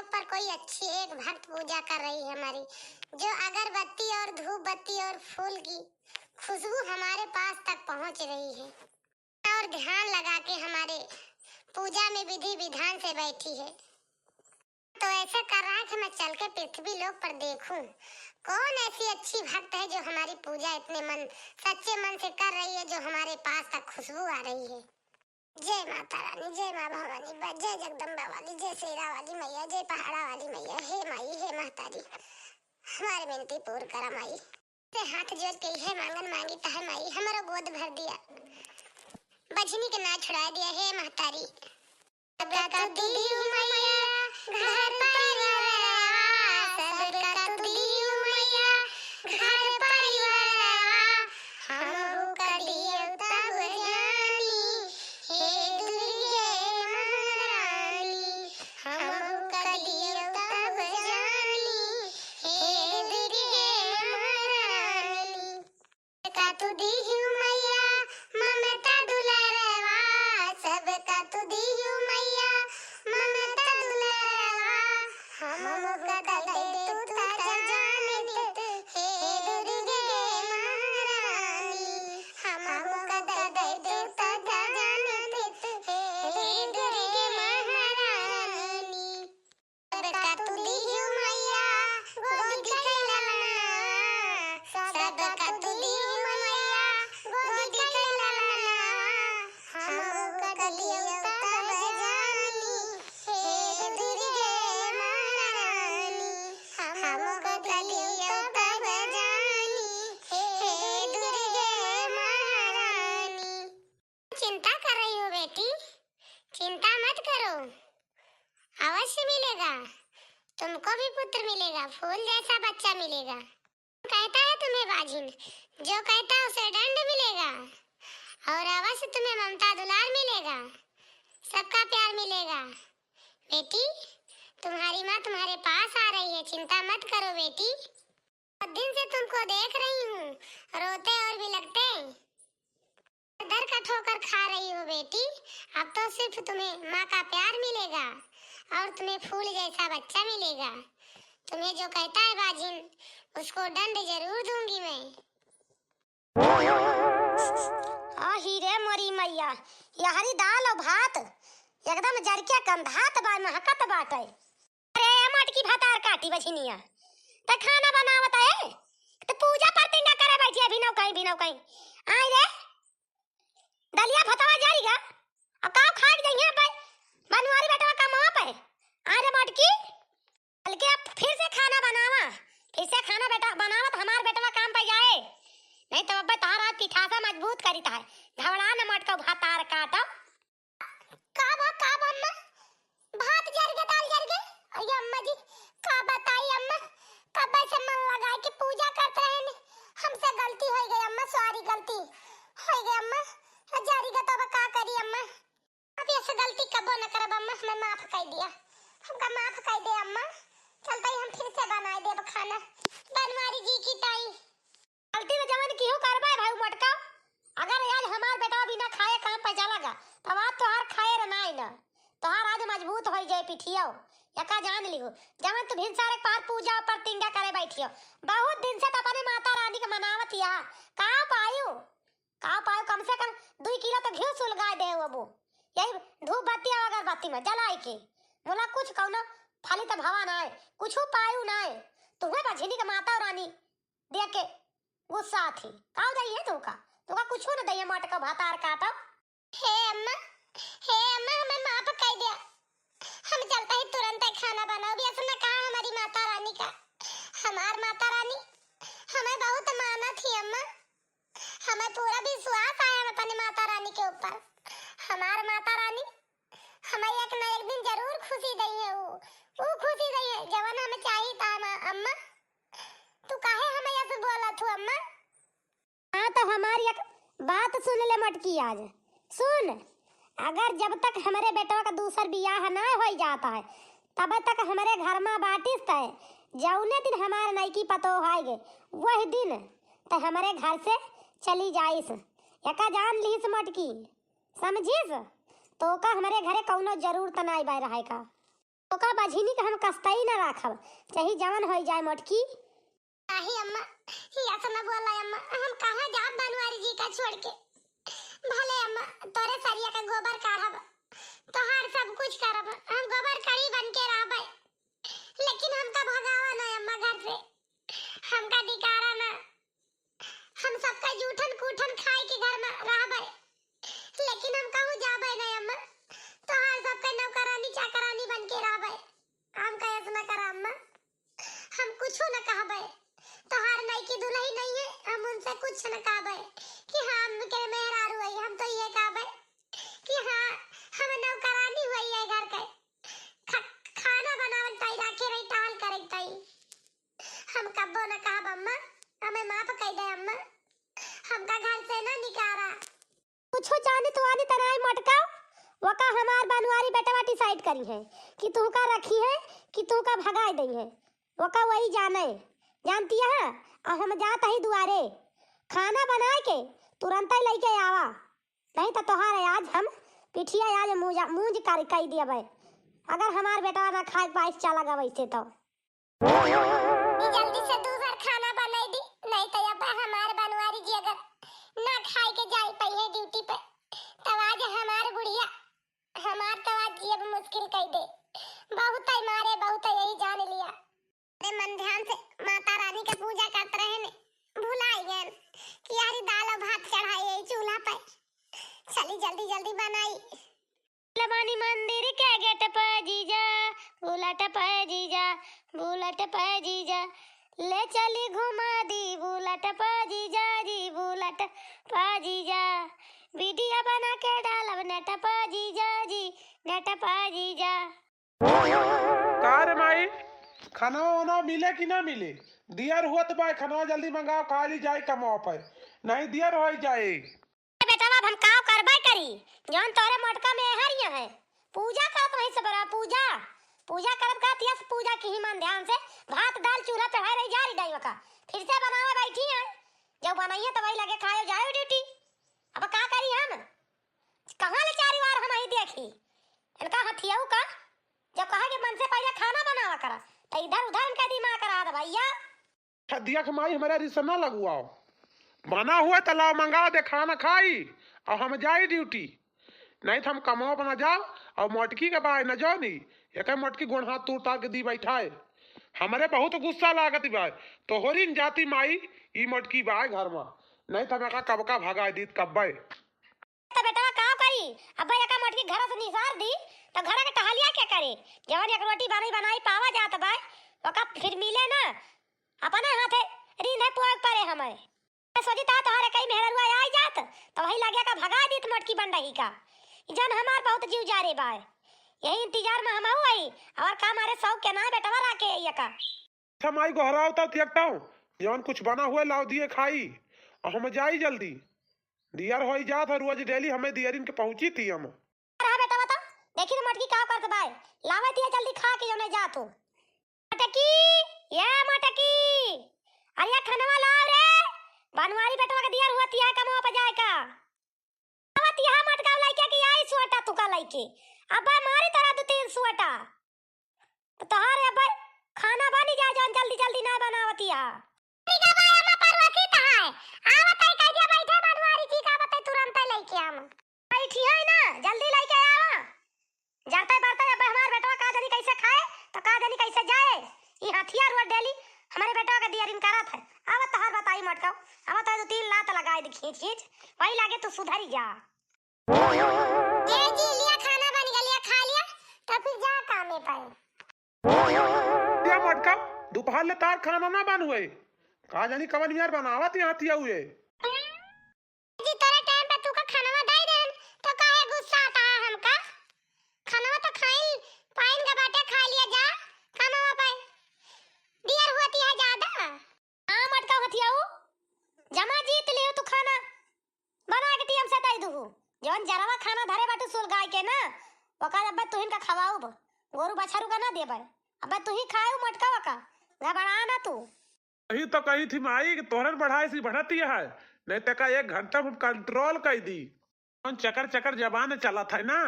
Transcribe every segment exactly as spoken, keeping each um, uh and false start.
पर कोई अच्छी एक भक्त पूजा कर रही है हमारी, जो अगरबत्ती और धूप बत्ती और फूल की खुशबू हमारे पास तक पहुंच रही है और ध्यान लगा के हमारे पूजा में विधि विधान से बैठी है। तो ऐसा कर रहा है कि मैं चल के पृथ्वी लोक पर देखूं, कौन ऐसी अच्छी भक्त है जो हमारी पूजा इतने मन, सच्चे मन से कर रही है, जो हमारे पास तक खुशबू आ रही है। जय माता रानी, जय माँ भवानी, ब-, जय जगदम्बा वाली, जय शेरा वाली मैया, जय पहाड़ा वाली मैया। हे माई, हे महतारी, हमारी विनती पूर्ण करा माई। से हाथ जोड़ के इहे मांगन मांगी तहे माई, हमरो गोद भर दिया, बझनी के ना छुड़ा दिया, हे महतारी। सबका तू दिहु मैया घर परिवारवा, सबका तू दिहु मैया घर परिवारवा, हमहू का दियो तब जानी, हे दुर्गे महारानी, हमहू का दियो तब जानी, हे दुर्गे महारानी। का तू दिहु मैया ममता दुलारवा, सबका तू दिहु मैया ममता दुलारवा, हमहू का दे दे तू त जानित, हे दुर्गे महारानी, हमहू का दे दे तू त जानित, हे दुर्गे महारानी। सबका तू दिहु मैया गोदी के ललना, सबका तू दिहु मैया गोदी के ललना, हमहू का दियो तब जानी, हे दुर्गे महारानी, हमहू का दियो तब जानी, हे दुर्गे महारानी। चिंता कर रही हो बेटी, चिंता मत करो, अवश्य मिलेगा, तुमको भी पुत्र मिलेगा, फूल जैसा बच्चा मिलेगा। कहता है तुम्हें बाझिन, जो कहता है उसे दंड मिलेगा और अवश्य तुम्हें ममता दुलार मिलेगा, सबका प्यार मिलेगा। बेटी, तुम्हारी माँ तुम्हारे पास आ रही है, चिंता मत करो बेटी। बहुत दिन से तुमको देख रही हूँ, रोते और बिलखते। दर का ठोकर खा रही हो बेटी, अब तो सिर्फ तुम्हें माँ का प्यार मिलेगा और तुम्हें फूल जैसा बच्चा मिलेगा। तुम्हें जो कहता है बाझिन, उसको दंड जरूर दूंगी मैं। आही रे मोरी मैया, यहरी दाल और भात एकदम जरिके गंधात बा, महकत बाटे। अरे ए मटकी भतार काटी बझिनिया, त खाना बनावत है, त पूजा परतिंगा करे बैठी है, भिनौ कहीं, भिनौ कहीं। आय रे, दलिया भतवा जारी गा, अब काव खाए के जइहे पे, बनवारी बेटवा कमावा पे। आय रे मटकी, बल्कि अब फिर से खाना बनावा, फिर से खाना बेटा बनावा त हमार बेटवा काम पे जाए, नहीं तो अब तोहार आज पिठासा मजबूत करी त है, घबड़ा न मटको भतार काटो। का बा, का बा अम्मा? भात जर गे, दाल जर गे। अरे अम्मा जी, का बताई अम्मा, कब से मन लगाए के पूजा करत रहन, हमसे गलती होइ गई अम्मा, sorry, गलती होइ गई अम्मा। जरी गे तो अब का करी अम्मा, अब ऐसे गलती कबो न करब अम्मा, हमें माफ कर दिया, हमका माफ कर दे अम्मा। चलते ही हम फिर से बनाए देब खाना बनवारी जी की ताई। गलती तो जवन किहू करबे भाई मटका, अगर आज हमार बेटवा बिना खाए काम पे चला गा, तब आज तोहार खाए रे नाई न, तोहार आज मजबूत होई जाए पिठियो। यका जान लिहू, जवन तू भिनसारे के पहर पूजा परतिंगा करे बैठियो, बहुत दिन से तो अपने माता रानी के मनावत या, का पायू, का पायू, कम से कम दुई किलो तो घिउ सुलगाए दे अबू, यही धूप बत्ती और अगरबत्ती में जलाई के, बोला कुछ कौनो फलित भवा नाय, कुछ पायू नाय, तुहे बझिनी के माता रानी देख के गुस्सा थी। काव दइहे तोका? तोका कुछो न दइहे, मटको भतार काटो। हे अम्मा, हे अम्मा, हमें माफ कर दिया। हम चलता ही तुरंत ही खाना बनाओ। भी ऐसा ना कहा हमारी माता रानी का। हमार माता रानी हमें बहुत माना थी अम्मा। हमें पूरा विश्वास आया अपने माता रानी के ऊपर। हमार माता रानी हमें एक ना एक दिन जरूर खुशी दइहे। वो, वो खुशी दइहे जवन हमें चाहिए था अम्मा। अम्मा, तू काहे हमें ऐसे बोला थू अम्मा? हाँ, तो हमारी एक बात सुन ले मटकी आज। सुन, अगर जब तक हमरे बेटवा का दूसर बियाह ना होई जाता है, तब तक हमरे घर में बाटिस तय। जौने दिन हमार नईकी पतोह आएगे, वही दिन तय हमरे घर से चली जाइस। एका जान लीस मटकी, समझिस? तोका हमरे घरे कौनो जरूरत नाई बा रहे का। ओका बझिनी के हम कस्तई न राखब, चाहे जवन होइ जाए मोटकी। नाही अम्मा, ई अस न बोला अम्मा, हम कहाँ जाब बनवारी जी का छोड़ के? भले अम्मा, तोरे सरिया का गोबर काढ़ब, तोहार सब कुछ करब, हम गोबर कड़ी बन के रहबे, लेकिन हमका भगावा न अम्मा घर से, हमका धिकारा न। हम सबका जूठन कूठन खाए के घर में रहबे, लेकिन हम कहूँ जाबे न अम्मा, तोहार सबका नौकरानी चाकरानी बन के रहबे। हम कहे न करा अम्मा, हम कुछो न कहबे, तोहार नईकी दुलही नहीं है, हम उनसे कुछ न कहबे कि हाँ, हमके मेहरारू है, हम तो ये कहबे कि हाँ, हम नौकरानी हुई है घर के, ख-, खाना बनावल ताई, राखे रही, टहल करे ताई। हम कब्बो न कहब अम्मा, हमें माफ कर दे अम्मा, हमका घर से न निकारा। कुछो जानी तो आनी तनाई मटका, वका हमार बनवारी बेटवा decide करी है कि तुहका रखी है कि तुहका भगाए दई है, वका वही जाने। जानती है, अब हम जात ही दुआरे, खाना बनाए के तुरंत ही लेके आवा, नहीं तो तोहार आज हम पिठिया आज मूंज, मूंज कर, कर दियबे, अगर हमार बेटवा ना खाए पाए चला गवा वैसे तो। ई जल्दी से दूसर खाना बनाई दी, नहीं तो अब हमार बनवारी जी अगर ना खाए के जाए पइहे ड्यूटी पे, तब आज हमार बुढ़िया, हमार तो आज जियब मुश्किल कई दे। बहुत ही मारे, बहुत ही यही जान लिया। अरे मन ध्यान से माता रानी के पूजा करत रहे ने, भुलाई गए कि यारी दाल और भात चढ़ाई है चूल्हा पे। चली जल्दी जल्दी बनाई। लबानी मंदिर के गेट पे जीजा, बुलेट पे जीजा, बुलेट पे जीजा, ले चली घुमा दी बुलेट पे जीजा जी, बुलेट पे जीजा, वीडियो बना के डालब नेट पे जीजा जी, नेट पे जीजा। का रे माई, खाना वाना मिले कि ना मिले? दियर होत बा, खाना जल्दी मंगाओ, खा ली जाए कमाओ पे, नहीं दियर हो जाए। बेटवा, अब हम काव करबे करी, जौन तोरे मोटका में हरिया है। पूजा करत रही से बड़ा पूजा, पूजा करब का तियस पूजा की ही मन ध्यान से, भात दाल चूल्हा पे है रही जा रही डाई वका, फिर से बनावे बैठी है, जब बनाइए तो वही लगे खाए जाए ड्यूटी। अब का करी हम, कहाँ ले चारी वार हम ही देखी इनका हथियाऊ का, जब कहा कि मन से पहले खाना बनावा करा, तो इधर उधर इनका दिमाग करा दे भैया। अच्छा, दिया के माई, हमारा रिश्ता ना लगवाओ। बना हुआ तो लाओ, मंगा दे, खाना खाई और हम जाई ड्यूटी। नहीं तो हम कमाओ बना जाओ और मोटकी के बाय न जाओ नी, एक मोटकी गोड़ हाथ तोड़ तार के दी बैठाए। हमारे बहुत गुस्सा लागत बा, तोहरी न जाती माई, ई मोटकी बाय घर में, नहीं तो हम एका कब का भगा दीत कब्बे। तो बेटवा का करी, अब एका मोटकी घर से निसार दी, तो घर के टहलिया के करे, जवन एक रोटी बनाई बनाई पावा जात बा, ओका फिर मिले ना। अपने हाथे रींधे पुआग परे हमें। मैं सोची ता तोहरे कई मेहररुआ आई जात, तो वही लगे का भगा दीत मोटकी बन रही का। ई जन हमार बहुत जीव जा रे बाय। यही इंतजार में हम आई, और का मारे शौक के ना बेटवा राखे ये का। अच्छा माई गोहराव ता थियकटाऊ, जवन कुछ बना हुआ लाव दिए खाई, और हम जाई जल्दी। दियर होई जात है रोज डेली, हमें दियरिन के पहुँची थी हम। रहा बेटा बता, देखी तो मोटकी का करत बाय, लावे दिया जल्दी खा के जौने जा तू। मोटकी, ये मोटकी, अरे ये खनवा लाव रे, बनवारी बेटवा के दियर हुआ तिया कमवा पे जाए का। आवत यहाँ मोटका लइके कि आई सोटा तुका लइके, अबे मारी तोरा दू तीन सोटा। तो तोहार अबे खाना बनी जाए जौन जल्दी जल्दी ना बनावत यहाँ। ठीक है भाई, हम परोसी तो है। आवत है कह दिया बैठे बनवारी जी का बते तुरंत लइके हम। बैठी है ना, जल्दी लइके आवा। जरते बरते अब हमार बेटवा का जानी कैसे खाए, तो का जानी कैसे जाए। ई हथियार रोज डेली हमारे बेटवा के दियरिन करत है। आवत तोहार बताई मोटका, आवत है दो तीन लात लगाए दी खींच खींच, वही लागे तू सुधरी जा। ए जी, लिया खाना बन गया, लिया खा लिया, तो फिर जा कामे पे। ये मोटका, दोपहर ले तार खाना ना बन हुए, का जानी कवन मियार बनावत यहाँ थिया हुए। जी, तोरे टाइम पे तू का खानवा दे देन, तो काहे गुस्सा आता है हमका? खानवा तो खाइन, पाइन का बाटे, खा लिया जा, कमावा पाए। दियर होती है ज्यादा। हाँ, मटका हथियाऊ, जमा जीत लियो तू खाना, बना के टीएम से दे दू। जौन जरवा खाना धरे बाटू सुलगाई के ना, ओका अब्बे तुहिन का खवाऊब, गोरू बछरू का ना देबे, अब्बे तुही खाऊ मटका वका, घबरा ना तू। यही तो कही थी माई कि तोहरन बढ़ाए सी बढ़ती है, नहीं तो का एक घंटा में कंट्रोल कर दी। कौन चकर चकर जबान चलत है ना,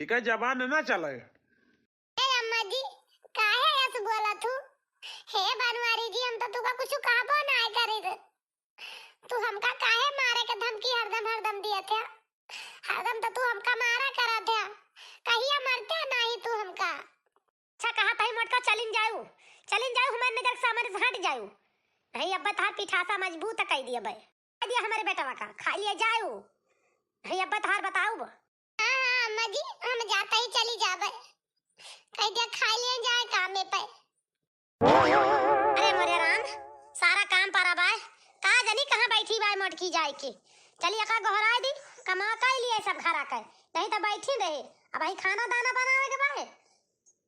इका जबान ना चले। ए अम्मा जी, जाऊ, चलिन जाऊ, हमार नजर के सामने से हट जाऊ। नहीं, अब तहार पिठासा मजबूत कइ दिया बे। दिया हमारे बेटवा का, खा लिया जाऊ। नहीं, अब तहार बताऊ बे। हाँ, हाँ, अम्मा जी, हम जाते ही चली जाबे। कह दिया, खा लिया जाए कामे पे। अरे मोरे राम, सारा काम पर आबे, का जानी कहाँ बैठी बाय मोटकी जाए के। चली एका गोहराए दी, कमा कइ लिए सब घरा के, नहीं तो बैठी रहे। अब ही खाना दाना बनावे के बाय,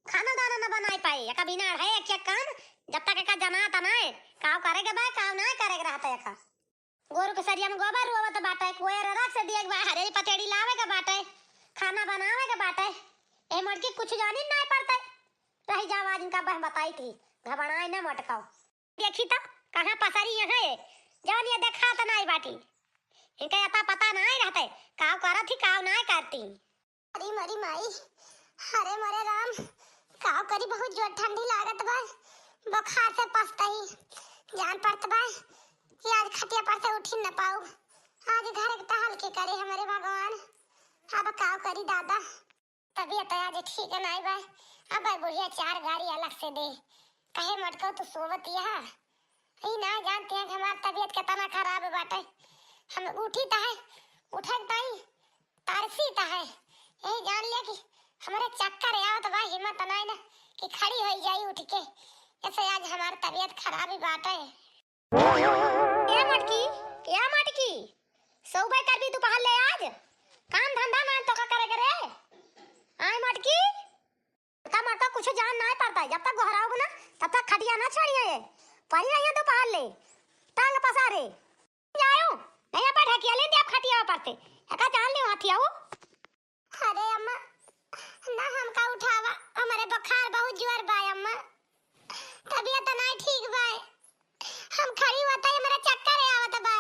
खाना दाना न बनाए पाए, एका बिना है एक, एक काम, जब तक एका जमात नाय, काव करे के बाय, काव नाय करे के रहता एका। गोरू के सरिया में गोबर रोवत बाटे, कोयर रख से दिए के बा, हरेली पतेड़ी लावे के बाटे, खाना बनावे के बाटे। ए मोटकी कुछ जानी नाय पड़ते। रही जाओ, आज इनका बह बताई थी, घबराए न मोटकाओ। देखी तो कहाँ पसरी यहाँ है, जवन ये देखा तो नाय बाटी। इनका अता पता नाय रहते, काव करत ही, काव नाय करती। अरे मोरी माई, अरे मोरे राम, काव करी, बहुत जोर ठंडी लागत बा, बुखार से पसतई जान पड़त बा कि आज खटिया पर से उठी न पाऊ। आज घर के टहल के करे हमरे भगवान, अब काव करी दादा, तबीयत आज ठीक नाई बा। अब बुढ़िया चार गारी अलग से दे, कहे मोटको तू सोवत यहाँ, ई ना जानते हैं कि हमार तबीयत कितना खराब बाटे। हम उठी त है, उठक ताई तरसी त है। यही जान लिया कि हमरे चक्कर आवत बा, हिम्मत नाई ना कि खड़ी होई जाई उठ के। ऐसे आज हमार तबीयत खराब ही बाटे। ए मटकी, ए मटकी, सौबे करबी दोपहर ले आज? काम धंधा ना तो का करे करे? आय मटकी, का मटका कुछ जान ना पड़ता है, जब तक गोहराओ ना, तब तक खटिया ना छोड़िए। परी रहिए दोपहर ले, टांग पसारे। जाओ, नहीं अपन ढकिया लेंदे आप खटिया पर से। एका जान ले हाथी आओ। अरे अम्मा, ना हमका उठावा, हमरे बुखार बहुत जोर बा अम्मा। तबीयत नाई ठीक बा। हम खड़ी होता ही हमरे चक्कर आवत बा।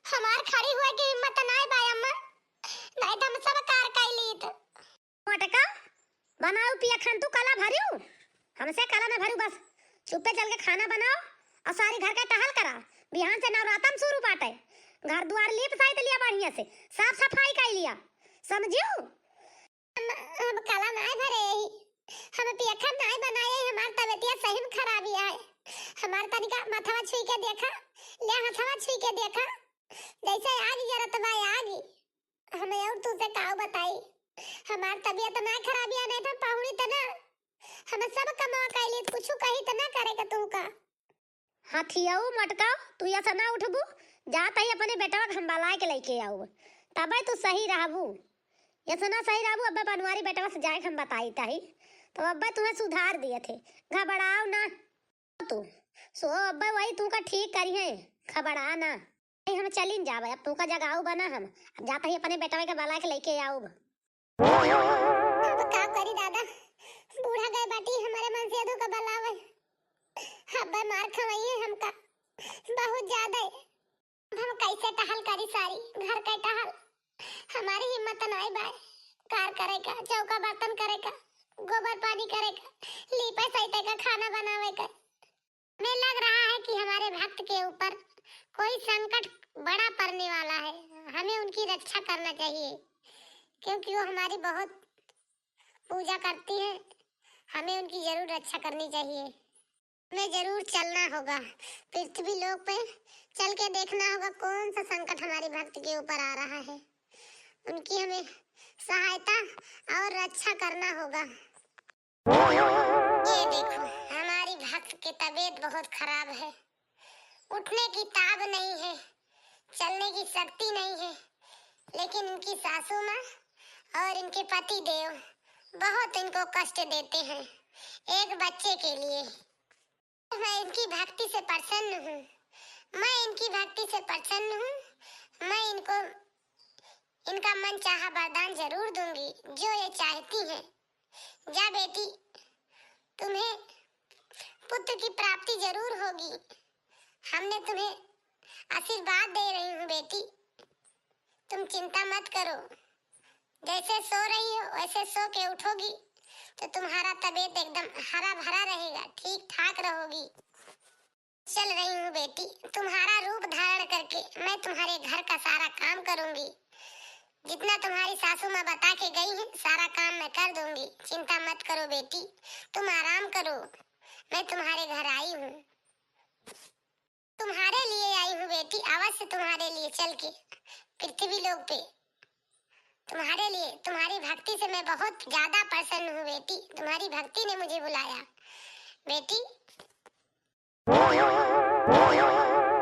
हमार खड़ी हुए की हिम्मत नाई बा अम्मा। नहीं तो हम सब कार कई लीत। मोटका, बनाऊ पिया खान तू कला भरियो, हमसे कला न भरू बस। चुप्पे चल के खाना बनाओ और सारी घर के टहल करा। बिहान से नवरातम शुरू बाटे। घर दुआर लीप साइत लिया बढ़िया से, साफ सफाई कर लिया, समझियो? हम, हम कला नाय भरे ही, हम पियखन नाय बनाए, हमार तबीयतिया सही में खराबी आए। हमार तनिका मथवा छुई के देखा, ले हथवा छुई के देखा, जैसे आग जरत बा आग। हमें और तुझे काव बताई, हमार तबीयत ना खराबी आने था पाहुणी तना, हम सब कमा कैली, कुछ कही तना करे का तू का। हाथियाऊ मटकाओ, तू ऐसा ना उठबू, जात ही अपने बेटवा के हम बलाए के लेके आऊ, तबे तू सही रहबू। ऐसा ना सही रहबू, अब्बे बनवारी बेटवा से जाए के हम बताई ताही, तो अब्बे तुम्हें सुधार दिए थे, घबराओ ना। तू सो अब्बे वही तू का ठीक करी है, घबरा ना। ए, हम चलिन जाबे, अब तू का जगाऊ बना हम। अब जाता ही अपने बेटवे के बला के लेके आऊब। अब का करी दादा, बूढ़ा गए बाटी, हमरे मन से अधू का बलावे। अब मार खवाइए हमका बहुत ज्यादा है। अब हम कैसे टहल करी सारी, घर के टहल। हमारी हिम्मत नाई बाय, कार करे का, चौका बर्तन करे का, गोबर पानी करे का, लीपे सैते का, खाना बनावे का। हमें लग रहा है कि हमारे भक्त के ऊपर कोई संकट बड़ा पड़ने वाला है। हमें उनकी रक्षा करना चाहिए, क्योंकि वो हमारी बहुत पूजा करती हैं। हमें उनकी जरूर रक्षा करनी चाहिए। हमें जरूर चलना होगा, पृथ्वी लोक पे चल के देखना होगा कौन सा संकट हमारे भक्त के ऊपर आ रहा है। उनकी हमें सहायता और रक्षा करना होगा। ये देखो, हमारी भक्त की तबीयत बहुत खराब है, उठने की ताब नहीं है, चलने की शक्ति नहीं है, लेकिन इनकी सासू माँ और इनके पति देव बहुत इनको कष्ट देते हैं एक बच्चे के लिए। मैं इनकी भक्ति से प्रसन्न हूँ, मैं इनकी भक्ति से प्रसन्न हूँ। मैं इनको इनका मन चाहा वरदान जरूर दूंगी, जो ये चाहती हैं। जा बेटी, तुम्हें पुत्र की प्राप्ति जरूर होगी। हमने तुम्हें आशीर्वाद दे रही हूँ बेटी, तुम चिंता मत करो। जैसे सो रही हो वैसे सो के उठोगी तो तुम्हारा तबीयत एकदम हरा भरा रहेगा, ठीक ठाक रहोगी। चल रही हूँ बेटी, तुम्हारा रूप धारण करके मैं तुम्हारे घर का सारा काम करूंगी। जितना तुम्हारी सासू माँ बता के गई है, सारा काम मैं कर दूंगी, चिंता मत करो बेटी, तुम आराम करो, मैं तुम्हारे घर आई हूँ। तुम्हारे लिए आई हूँ बेटी, अवश्य तुम्हारे लिए चल के पृथ्वी लोक पे तुम्हारे लिए, तुम्हारी भक्ति से मैं बहुत ज्यादा प्रसन्न हूँ बेटी, तुम्हारी भक्ति ने मुझे बुलाया बेटी।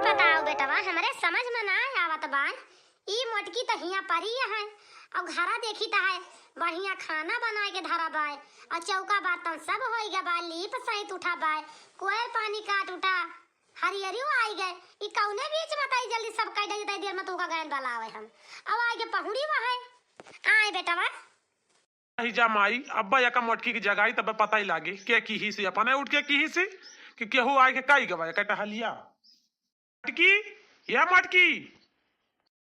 बताओ बेटवा, हमरे समझ में ना आवत बा, ई मोटकी त हियां परी है, अउर घरा देखी त है बढ़िया खाना बनाए के धरा बा, अउर चौका बर्तन सब होई गया बा, लीप सहित उठा बा, कोयर पानी काट उठा, हरियरियो आई गए। ई कौने बीच बताई, जल्दी सब कह दे, इतनी देर में तू का गैन बलावे हम। अब आई के पहुड़ी वहाँ। आए बेटवा। रही जा माई, अब्बा यका मोटकी की जगाई, तब पता ही लागे के किहिसी, अपने उठ के किहिसी कि केहू आए के काई गवा यका टहलिया। मोटकी, या मोटकी।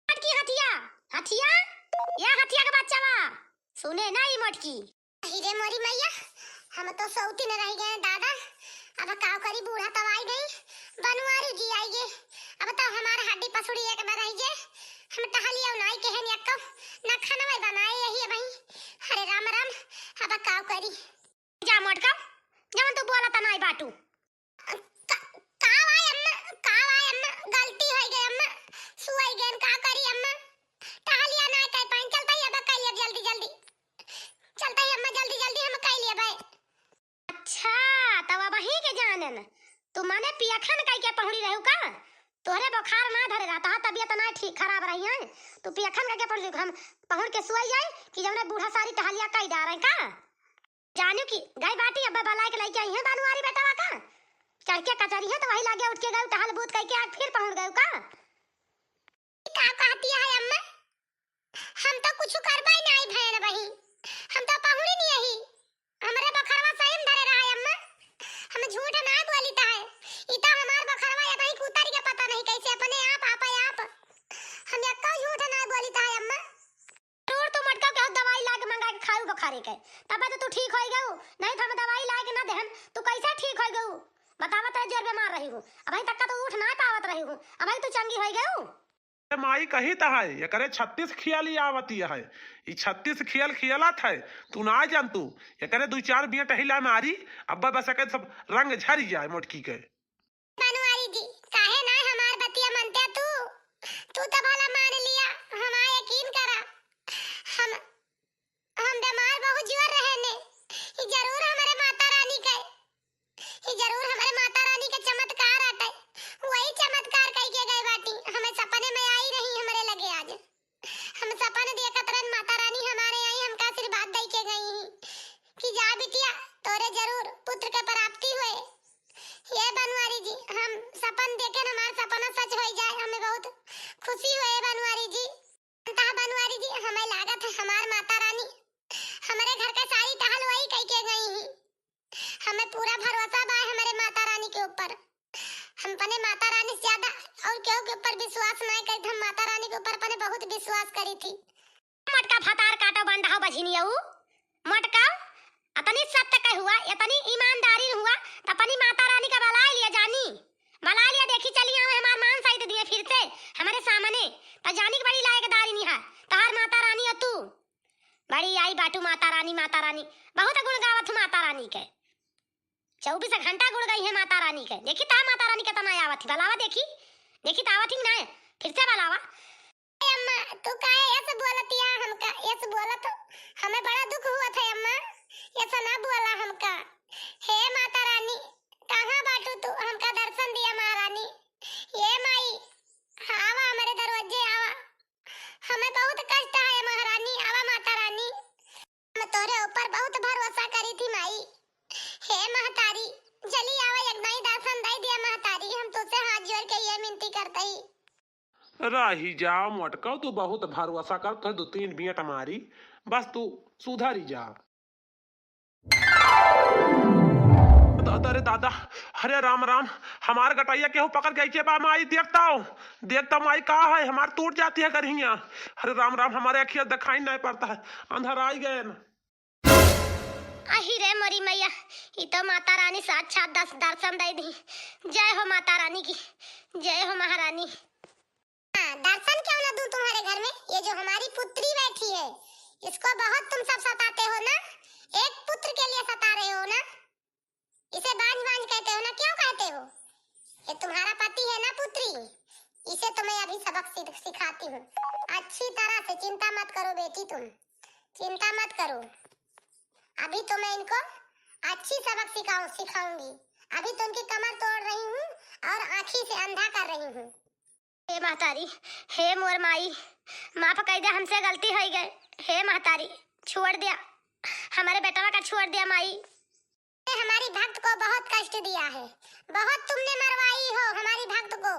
मोटकी हथिया, हथिया, या हथिया के बच्चा बा। सुने ना ई मोटकी। अहि रे मोरी मैया, हम तो सौतीन रह गए दादा। अब का करी, बूढ़ा तब आई गई, बनवारी जी आई गए। अब तो हमार हड्डी पसुड़ी एक बार रह गए, हम टहलिया नाई के हैं यक्को, ना खाना बनाए यही है भाई। अरे राम राम, अब का करी। जा मोटका, जवन तू बोला त नाई बाटू। का, का भाई अम्मा, का भाई अम्मा, गलती हो गई अम्मा, सुई गए, का करी अम्मा, टहलिया ना कर पाइन, चलता ही अब कह लिया जल्दी जल्दी। चलता ही अम्मा, जल्दी जल्दी हम कह लिया भाई। अच्छा, तब अब ही के जानेन। तू माने पियखन कह के पहुड़ी रहू का? तोहरे बुखार ना धरे रहता है, तबियत ना ठीक खराब रही है। तू पियखन कह के पहुड़ी रहू, हम पहुड़ के सोई जाए कि जौने बूढ़ा सारी टहलिया कह डारे का? जानू की गई बाटी, अब बलाए के लइके आई है बनवारी बेटवा का। चढ़ के कचरी है तो वही लागे उठ के गए, टहल बूत कह के आग फिर पहुड़ गए का? का कहती है अम्मा? हम तो कुछ करबे नहीं भैन बही, हम तो पहुड़ी नहीं ही। हमरे बखरवा सही में धरे रहा है अम्मा, हम झूठ ना बोली त है। ई तो हमार बखरवा या कहीं कुतर के पता नहीं कैसे अपने आप, आप, आप। हम यक्का झूठ ना बोली त है अम्मा। जरूर तू मोटका के दवाई ला के मंगा के खाऊ बखारे के, तब तो तू ठीक होई गऊ, नहीं तो हम दवाई ला के ना देहन, तू कैसे ठीक होई गऊ? बतावत है जोर बीमार रही हूँ, अबही तक का तो उठ ना पावत रही हूँ, अबही तू चंगी होई गऊ। ए माई कही त है, एकरे छत्तीस खियाली आवती है, ई छत्तीस खियल खियलत है, तू ना जान तू, एकरे दू चार बिया टहिला मारी, अब बस एके सब रंग झरी जाए मोटकी के। बनवारी जी, काहे ना हमार बतिया मनते तू? तू तो भला मान लिया, हमार यकीन करा। हम, हम बीमार बहुत जोर रहे ने। ई जरूर हमरे माता रानी के, ई जरूर हमरे माता रानी के चमत्कार आटे। वही चमत्कार कई के गए बाटी। हमें सपने में आई रही हमरे लगे आज। हम सपन देखत रहन, माता रानी हमारे आई, हमका आशीर्वाद दई के गई ही कि जा बिटिया, तोरे जरूर पुत्र के प्राप्ति होए। ये बनवारी जी, हम सपन देखे न, हमार सपना सच होई जाए, हमें बहुत खुशी होए बनवारी जी। अंतः बनवारी जी, हमें लागत है हमार माता रानी हमरे घर के सारी टहल वही कई के गई ही। हमें पूरा भरोसा बा हमरे माता रानी के ऊपर। हम अपने माता रानी से ज्यादा और केहू के ऊपर विश्वास ना करी, हम माता रानी के ऊपर अपने बहुत विश्वास करी थी। मोटका भतार काटो बंडा हो बझिनिया ऊ। मोटका, अतनी सत्य के हुआ, इतनी ईमानदारी हुआ, त अपनी माता रानी का बलाए लिया जानी। बलाए लिया, देखी चली आवे हमार मान सहित दिए फिर से हमरे सामने। त जानी के बड़ी लायकदारी निहा, तहार माता रानी हो तू। बड़ी आई बाटू माता रानी, माता रानी। बहुत गुण गावत हूँ माता रानी के। चउबीस घंटा गुण गई है माता रानी के। देखी ता माता रानी के तना आवत ही, बलावा देखी। देखी ता आवत ही ना, फिर से बलावा। ए अम्मा, तू काहे ऐसे बोलतिया हमका? ऐसे बोलत हमें बड़ा दुख हुआ था अम्मा, ऐसा ना बोला हमका। हे माता रानी, कहाँ बाटू तू? हमका दर्शन दिया महारानी। ये माई, आवा हमरे दरवाजे आवा। हमें बहुत कष्ट है महारानी, आवा माता रानी। हम तोरे ऊपर बहुत भरोसा करी थी माई। हे महतारी, जल्दी आवा, एक दाई दर्शन दे दिया महतारी, हम तुझसे हाथ जोड़ के ये विनती करते ही। रही जा मोटका, तू बहुत भरोसा कर, तो दो तीन बियट मारी, बस तू सुधरी जा। दादा रे दादा, हरे राम राम, हमार गटैया केहू पकड़ के अइके बा माई, देखताओ, देखताओ माई का है, हमार टूट जाती है करहिया। हरे राम राम, हमारे अखिया दिखाई नहीं पड़ता है, अंधराई गए न। अहि रे मोरी मैया, ई तो माता रानी साक्षात दस दर्शन दे दी। जय हो माता रानी की, जय हो महारानी। हाँ, दर्शन क्यों ना दूं तुम्हारे घर में? ये जो हमारी पुत्री बैठी है, इसको बहुत तुम सब सताते हो ना, एक पुत्र के लिए सता रहे हो ना, इसे बांझ बांझ कहते हो ना, क्यों कहते हो? ये तुम्हारा पति है ना पुत्री, इसे तो मैं अभी सबक सिख-, सिखाती हूँ अच्छी तरह से। चिंता मत करो बेटी तुम, चिंता मत करो, अभी तो मैं इनको अच्छी सबक सिखाऊं, सिखाऊंगी। अभी तो उनकी कमर तोड़ रही हूँ और आँखी से अंधा कर रही हूँ। हे महतारी, हे मोर माई, माफ कइ द्या, हमसे गलती होइ गए। हे महतारी, छोड़ द्या, हमरे बेटवा का छोड़ द्या माई। हमारी भक्त को बहुत कष्ट दिया है, बहुत तुमने मरवाई हो हमारी भक्त को।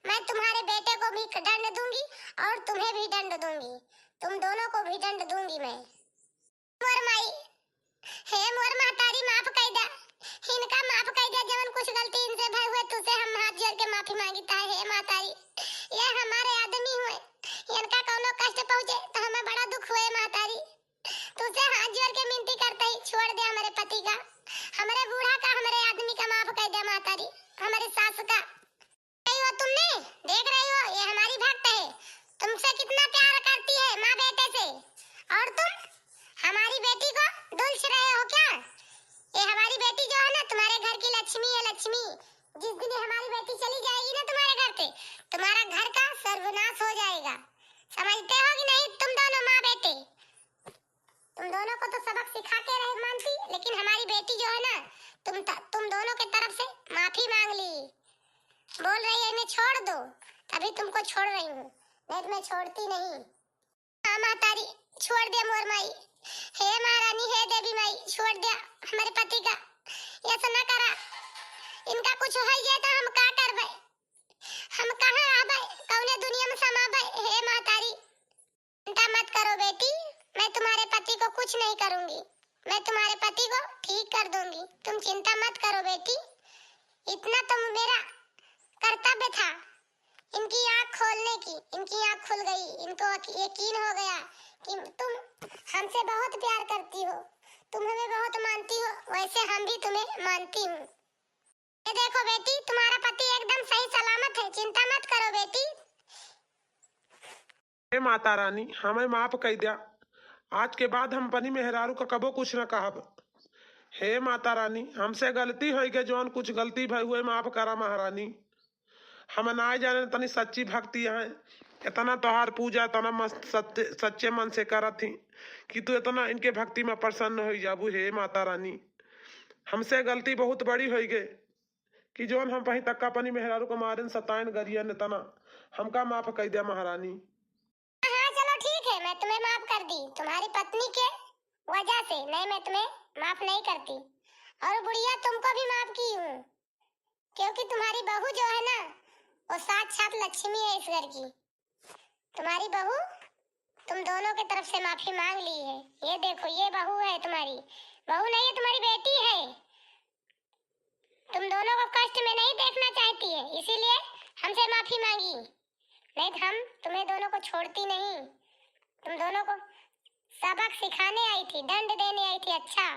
मैं तुम्हारे बेटे को भी दंड दूंगी और तुम्हें भी दंड दूंगी, तुम दोनों को भी दंड दूंगी मैं। मोर माई, हे मोर महतारी, माफ कइ द्या, इनका माफ कइ द्या, जवन कुछ गलती इनसे भय हुए, तुझसे हम हाथ जोड़ के माफी मांगित है। हे महतारी, ये हमारे आदमी हुए, इनका कौनो कष्ट पहुँचे तो हमें बड़ा दुख हुए महतारी। तुझसे हाथ जोड़ के मिनती करत ही, छोड़ द्या हमरे पति का, हमरे बूढ़ा का, हमरे आदमी का माफ कइ द्या महतारी, हमरे सास का। रही हो तुमने, देख रही हो, ये हमारी भक्त है, तुमसे कितना प्यार करती है माँ बेटे से, और तुम हमारी बेटी को दुलछ रहे हो क्या? ये हमारी बेटी जो है ना, तुम्हारे घर की लक्ष्मी है, लक्ष्मी। जिस दिन ये हमारी बेटी चली जाएगी ना तुम्हारे घर से, तुम्हारा घर का सर्वनाश हो जाएगा। समझते हो कि नहीं तुम दोनों माँ बेटे? तुम दोनों को तो सबक सिखा के रहे मानती, लेकिन हमारी बेटी जो है ना, तुम त-, तुम दोनों के तरफ से माफी मांग ली। बोल रही है, "इन्हें छोड़ दो, तभी तुमको छोड़ रही हूँ, नहीं तो मैं छोड़ती नहीं।" हाँ महतारी, छोड़ द्या मोर माई। हे महारानी, हे देवी माई, छोड़ द्या हमरे पति का, ऐसा ना करा। इनका कुछ होइ जाए तो हम का करबे, हम कहाँ रहबे, कौने दुनिया में समाबे? हे महतारी, चिंता मत करो बेटी, मैं तुम्हारे पति को कुछ नहीं करूंगी, मैं तुम्हारे पति को ठीक कर दूंगी, तुम चिंता मत करो बेटी। इतना तो मेरा कर्तव्य था इनकी आँख खोलने की, इनकी आँख खुल गई, इनको यक-, यकीन हो गया कि तुम हमसे बहुत प्यार करती हो, तुम हमें बहुत मानती हो, वैसे हम भी तुम्हें मानती हूँ। ये देखो बेटी, तुम्हारा पति एकदम सही सलामत है, चिंता मत करो बेटी। हे माता रानी, हमें माफ कइ द्या। आज के बाद हम अपनी मेहरारू का कबो कुछ न कहब। हे माता रानी, हमसे गलती होइ गए, जौन कुछ गलती भई हुए माफ करा महारानी। हम नाहीं जाने तनी सच्ची भक्ति है, इतना तोहार पूजा इतना मस्त सच्चे, सच्चे मन से करत ही कि तू इतना इनके भक्ति में प्रसन्न होइ जाबू। हे माता रानी, हमसे गलती बहुत बड़ी होइ गए कि जौन हम पहीं तक अपनी मेहरारू को मारेन, सताएन, गरियन इतना, हमका माफ कइ द्या महारानी। हाँ, चलो ठीक है, मैं तुम्हें माफ कर दी तुम्हारी पत्नी के वजह से, नहीं मैं तुम्हें माफ नहीं करती। और बुढ़िया तुमको भी माफ की हूँ, क्योंकि तुम्हारी बहू जो है ना, वो साक्षात लक्ष्मी है इस घर की। तुम्हारी बहू तुम दोनों की तरफ से माफी मांग ली है। ये देखो, ये बहू है तुम्हारी, बहू नहीं है, तुम्हारी बेटी है। तुम दोनों को कष्ट में नहीं देखना चाहती है, इसीलिए हमसे माफी मांगी, नहीं तो हम तुम्हें दोनों को छोड़ती नहीं। तुम दोनों को सबक सिखाने आई थी, दंड देने आई थी। अच्छा,